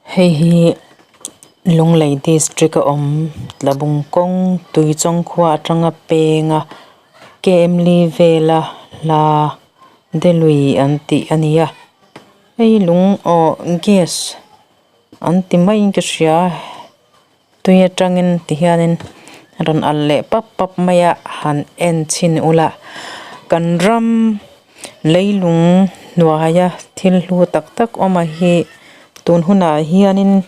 Hei hi Lunglei district a awm Tlabung kawng Tuichawng khua atanga peng a kemli vela hla Delui an tih a ni a hei lung aw gas an ti maiin ka hria tui atangin ti hianin rawn alh leh pap pap mai a han en chhin ula kan ram leilung hnuaia thil hlu tak tak awm a hi tun hunah hianin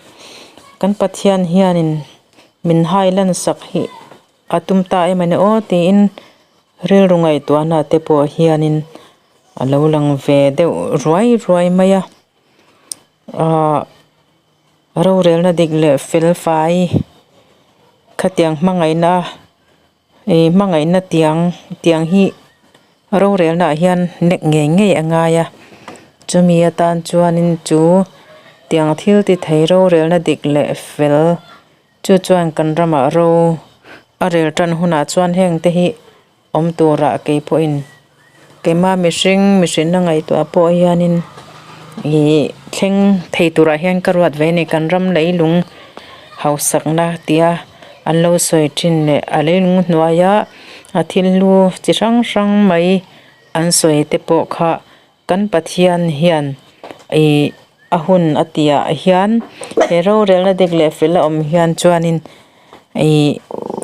kan Pathian hianin min hai lan sak hi a tum ta em ani aw tiin rilru ngaihtuahna te pawh hianin a lo lang ve deuh ruai ruai mai a ahh rorelna dik leh fel fai khatiang hmangaihna ih hmangaihna tiang tiang hi rorelna ah hian nek ngei ngei a ngai a chumi atan chuanin chu tiang thil ti thei rorelna dik leh fel chu chuan kan ramah ro a rel tan hunah chuan heng te hi awm turah keipawhin keimah mihring mihrinna ngaihtuah pawh hianin ih thleng thei turah hian ka ruat ve a ni kan ram leilung hausakna tia an lo sawi thin leh a leilung hnuaia a thil hlu chi hrang hrang mai an sawi te pawh kha kan Pathian hian ih a hun a tih ah hian he rorelna dik leh fel a awm hian chuanin ih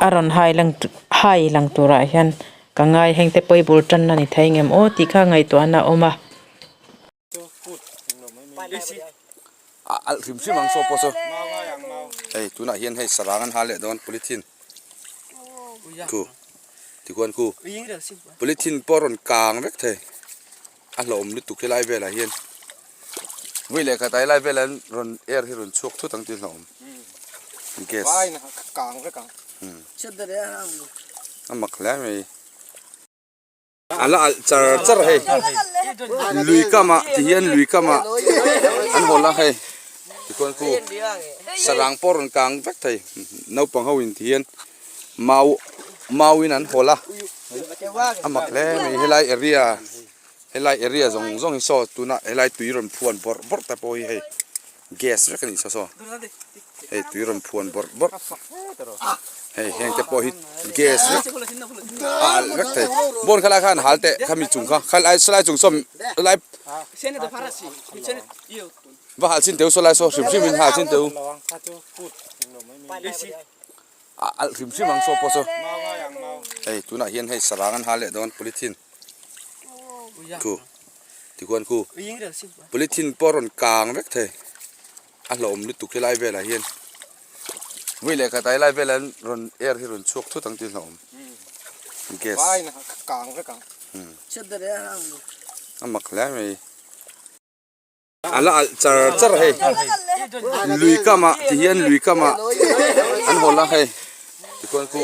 a rawn hai lang hai lang turah hian ka ngai heng te pawh hi bul tan a ni thei ngem aw tih kha ngaihtuahna a awm a. A alh hrim hrim ang saw pawh saw hei tunah hian hei sarang an ha leh dawn polythene khu tikhuan khu polythene pawh a rawn kang vek thei a hlauhawm lutuk helai velah hian vawi leh khat ah helai velah hian rawn air hi rawn chhuak thut ang tih a hlauhawm gas a mak hle mai. A la alh char char hei lui kamah ti hian lui kamah an hawl a hei tikhuan khu sarang pawh a rawn kang vek thei naupang ho in ti hian mau mau in an hawl a a mak hle mai helai area helai area zawng zawng hi saw tunah helai tui rawn phuan bawrh bawrh te pawh hi hei gas vek a nih saw saw hei tui rawn phuan bawrh bawrh hei heng te pawh hi gas vek a alh vek thei bawn kha lai khan hal teh khami chung kha kha lai salai chung saw lai va hal chin teh u saw lai saw hrim hrim in hal chin teh u a alh hrim hrim ang saw pawh saw hei tunah hian hei sarang an hal leh dawn polythene khu tikhuan khu polythene pawh a rawn kang vek thei. A hlauhawm lutuk helai velah hian vawi leh khat ah helai velah hian rawn air hi rawn chhuak thut ang tih a hlauhawm gas a mak hle mai a la alh char char hei lui kamah ti hian lui kamah an hawl a hei tikhuan khu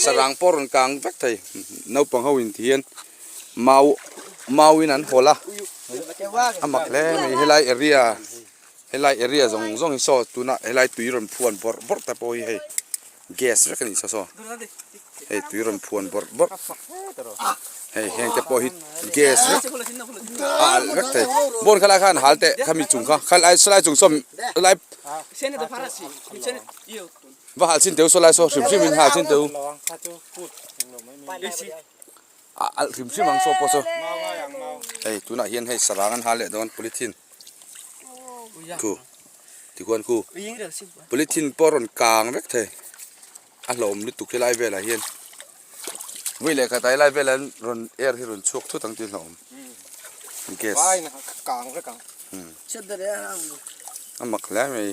sarang pawh a rawn kang vek thei naupang ho in ti hian mau mau in an hawl a a mak hle mai helai area helai area zawng zawng hi saw tuna helai tui rawn phuan bawrh bawrh te pawh hi hei gas vek a nih saw saw hei tui rawn phuan bawrh bawrh hei heng te pawh hi gas vek a alh vek thei bawn kha lai khan hal teh khami chung kha kha lai salai chung saw lai va hal chin teh u saw lai saw hrim hrim in hal chin teh u. A alh hrim hrim ang saw pawh saw hei tunah hian hei sarang an hal leh dawn polythene khu tikhuan khu polythene pawh a rawn kang vek thei a hlauhawm lutuk helai velah hian vawi leh khat ah helai velah hian rawn air hi rawn chhuak thut ang tih a hlauhawm gas a mak hle mai.